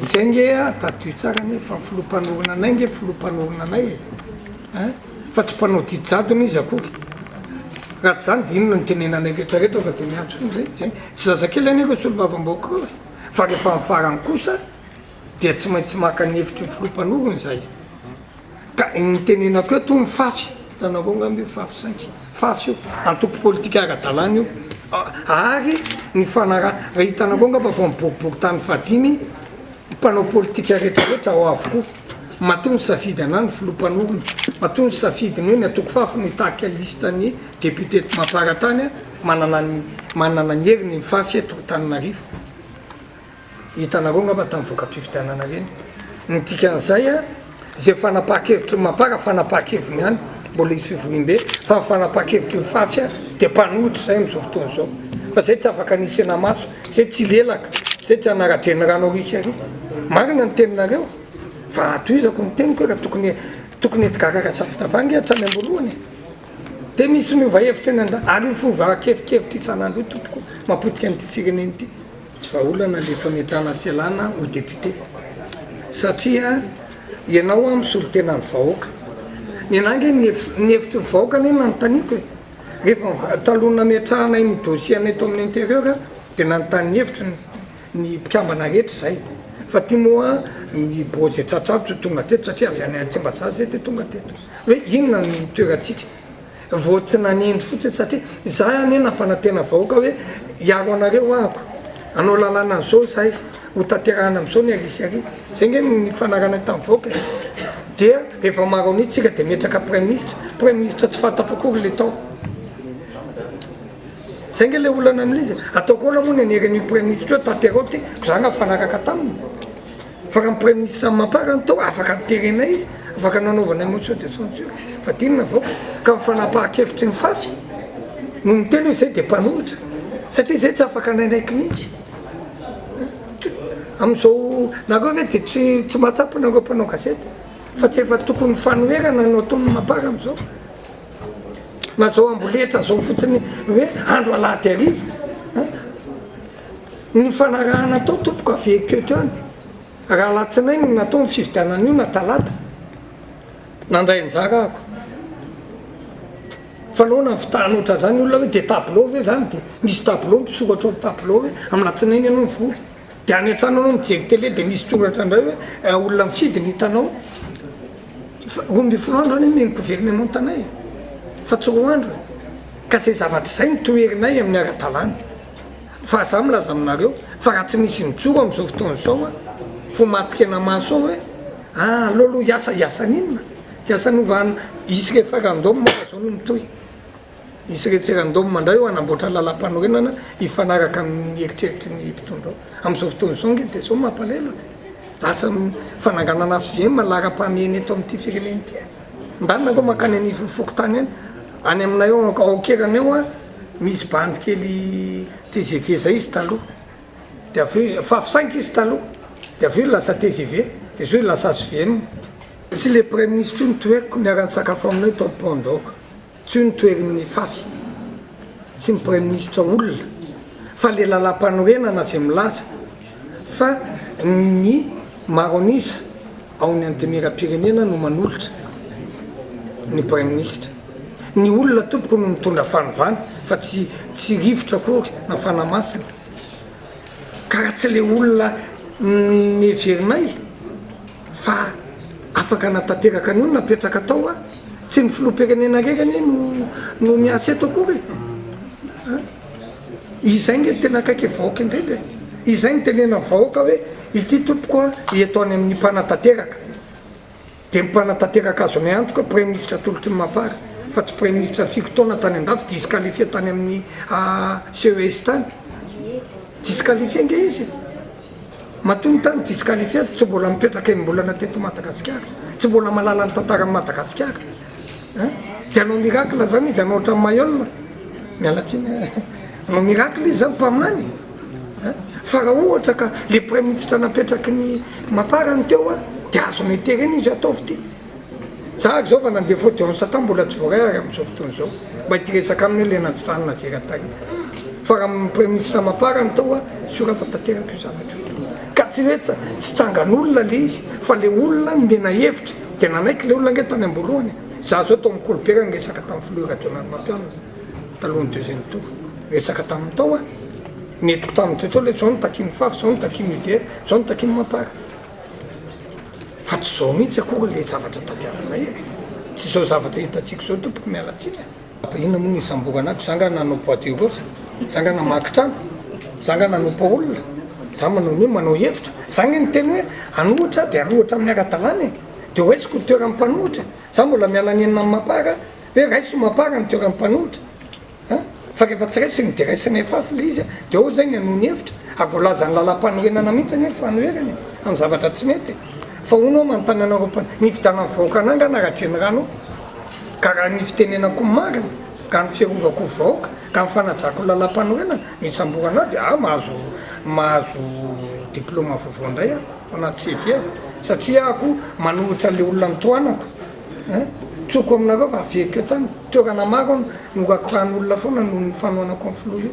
Izay nge a, tadidio tsara anie fa ny filoha mpanorina anay nge filoha mpanorina anay e! Ein! Fa tsy mpanao didy jadona izy akory. Raha tsy izany dia inona no itenenanay rehetra rehetra fa dia miantso foana izay, izay. Tsy zazakely anie ireo solombavambahoaka ireo e! Fa rehefa amin'ny farany kosa dia tsy maintsy maka ny hevitry ny filoha mpanorina izahay. Ka ny tenenako eto ny fafy, hitanareo angamba io fafy saingy fafy io, antoko politika ara-dalàna io, ary ny fanaraha, raha hitanareo angamba vao ny boriborintany fahadimy, mpanao politika rehetra rehetra ao avokoa, matoa nisafidy anah ny filoha mpanorina, matoa nisafidy ny hoe ny antoko fafy no hitarika liste ny député eto Mamparatany, manana ny manana ny heriny ny fafy eto Antananarivo. Hitanareo angamba tamin'ny voka-pifidianana ireny. Ny dikan'izay, izay fanapahan-kevitry ny Mapar, fanapahan-keviny ihany, mbola hisy fivoriambe, fa ny fanapahan-kevitry ny Fafy dia mpanohitra izay amin'izao fotoana izao. Fa izay tsy afaka ny hisena maso, izay tsy hilelaka, izay tsy hanara-drenirano ary sy ary. Marina ny teninareo, fa tohizako ny teniko hoe raha tokony tokony Edgard Razafindravahy ange hatrany am-boalohany e. Dia misy miova hevitra eny an-dàlana, ary io fiovan-kevikevitra isan'andro io tompoko mampotika an'ity firenena ity. Tsy vahaolana le fametrahana fialana ho député satria ianao an misolo tena ny vahoaka. Ny anah ange ny ny hevitry ny vahoaka anie no nanontaniako e. Rehefa taloha nametrahanay ny dossier anay tao amin'ny intérieur dia nanontany ny hevitry ny ny mpikambana rehetra izay. Fa ty moa ny bureau izay tratrako tsy ho tonga teto satria avy any Tsimbazaza izay dia tonga teto. Hoe inona ny toerantsika. Vao tsy nanendry fotsiny satria izahay anie nampanantena vahoaka hoe hiaro anareo ahako, hanao lalàna an'izao izahay, ho tanterahana amin'izao ny ary sy ary. Izay ange no nifanarahanay tamin'ny vahoaka e. Dia rehefa maro an'isa tsika dia metraka praiminisitra, praiminisitra tsy fantatro akory ilay tao. Izay ange ilay olana amin'izy e. Ataoko ahoana moa ny hanery an'io praiminisitra io hoe tanteraho ity, ko za angaha mifanaraka taminy. Fa raha ny praiminisitra Mapar no tao, afaka niterenay izy, afaka nanaovanay motion de censure, fa ty no navoaka. Ka ny fanapahan-kevitry ny fafy no miteny hoe izay dia mpanohitra, satria izay tsy afaka nanaiky mihitsy. Amin'izao, nareo ve dia tsy tsy mahatsapa nareo mpanao gazety fa tsy efa tokony fanoherana no ataon'ny Mapar amin'izao? Na zao amboletra zao fotsiny hoe andro alahady hariva. Ny fanarahana atao tompoko averiko eto ihany, raha alatsinainy no natao ny fifidianana io na talata, nandray anjara ahako. Fa nahoana ny fitahana ohatran'izany olona hoe dia tableau ve zany dia misy tableau misoratra ao amin'ny tableau hoe amin'ny alatsinainy ianao mivory, dia any an-trano ianao mijery télé dia misy soratra indray hoe olona mifidy no hitanao. Fa 12 andro anie omen'ny gouvernemanta anay e, fa tsy roa andro e. Ka izay zavatra izay no toherinay amin'ny ara-dalàna. Fa za milaza aminareo fa raha tsy misy mijoro amin'izao fotoana izao an, vao matin-kena maso ao hoe ah aleo aloha hiasa, hiasa an'inona? Hiasa an'ova hisy référendum raha izao no mitohy. Hisy référendum indray eo hanamboatra lalam-panorenana hifanaraka amin'ny eritreritry ny mpitondra ao. Amin'izao fotoana izao ange dia izao mampalahelo e. Lasa fananganana HVM laharam-pahamehana eto amin'ity firenena ity e. Ndana nareo mankany anivon'ny fokontany any, any aminay ao ao Ankerana eo an, Misy bandy kely tgv zay izy taloha de avy eo fa fisainka izy taloha de avy eo lasa tgv de zao lasa hvm. Tsy le praiminisitra io no toheriko, niara-nisakafo aminay tao Pont d'Or. Tsy io no toherin'ny Fafy, tsy ny praiminisitra olona, fa le lalam-panorenana zay milaza fa ny maro an'isa ao amin'ny Antenimierampirenena no manolotra ny praiminisitra. Ny olona tompoko no mitondra fanovana fa tsy tsy rivotra akory na fanahy masina. Ka raha tsy le olona neverinay fa afaka hanatanteraka an'io no napetraka tao a, tsy ny filoham-pirenena irery anie no no miasa eto akory e. Izay nge tena akaiky vahoaka indrindra e. Izay no tenenan'ny vahoaka hoe ity tompoko a eto any amin'ny mpanatanteraka. Dia ny mpanatanteraka azonay antoka praiminisitra atolotry ny Mapar fa tsy praiminisitra fito taona tany andafy disqualifié tany amin'ny CES tany. Disqualifié nge izy e. Matoa ny tany disqualifié tsy mbola nipetraka enim-bolana teto Madagasikara. Tsy mbola mahalala ny tantaran'i Madagasikara. Hein? Dia hanao miracle zany izy hanao ohatran'i Mayol? Miala tsiny eh. Hanao miracle izy zany mpaminany? Hein? Fa raha ohatra ka le praiminisitra napetraky ny Mapar ny teo a, dia azonay terena izy ataovy ity. Za ary zao fa nandeha audience tany mbola tsy voaray ary amin'izao fotoana izao. Mba hiresaka aminy hoe le nanjitranina zera tary. Fa raha praiminisitra Mapar ny tao a, sûr fa tanteraka io zavatra io. Ka. tsy hoe tsy tsangan'olona le izy fa le olona nomena hevitra de nanaiky le olona ange tany am-boalohany e. Za zao tao amin'ny Colbert niresaka tamin'ny filoha Rajaonarimampianina talohan'ny deuxième tour. Niresaka taminy tao aho. Nentiko taminy teo teo le zao no takian'ny faf, zao no takian'ny UDR, zao no takian'ny Mapar. Fa tsy zao mihitsy akory le zavatra tadiavinay e. Tsy zao zavatra hitantsika zao tompoko miala tsiny e. Fa inona moa no hisamborana ato? Za nga nanao bois de rose? Za nga namaky trano? Za nga nanompa olona? Za manao ny hoe manao hevitra? Za nge niteny hoe hanohitra aho de hanohitra amin'ny ara-dalàna e! De ho raisiko ny toeran'ny mpanohitra. Za mbola miala nenina amin'ny mapar hoe raiso mapar ny toeran'ny mpanohitra a! Fa rehefa tsy raisiny de raisinay fafy le izy a! De ao zay ny hanohy ny hevitra. Ary voalazan'ny lalam-panorenana mihitsy anie ny fanoherana e! Amin'ny zavatra tsy mety e! Fa hono aho manontany anareo mpan-, ny hividianan'ny vahoaka anah nga na Rajenirano? Ka raha ny fitenenako ny marina, ka ny fiarovako ny vahoaka, ka ny fanajako ny lalampanorenana, ny hisamborana ahy dia aho mahazo mahazo diploma vaovao indray aho ao anaty CV ako, satria aho koa manohitra an'ilay olona notohanako ein! Tsoko aminareo fa averiko eto any, toerana maro aho norakorahan'olona foana noho ny fanohanako ny filoha io.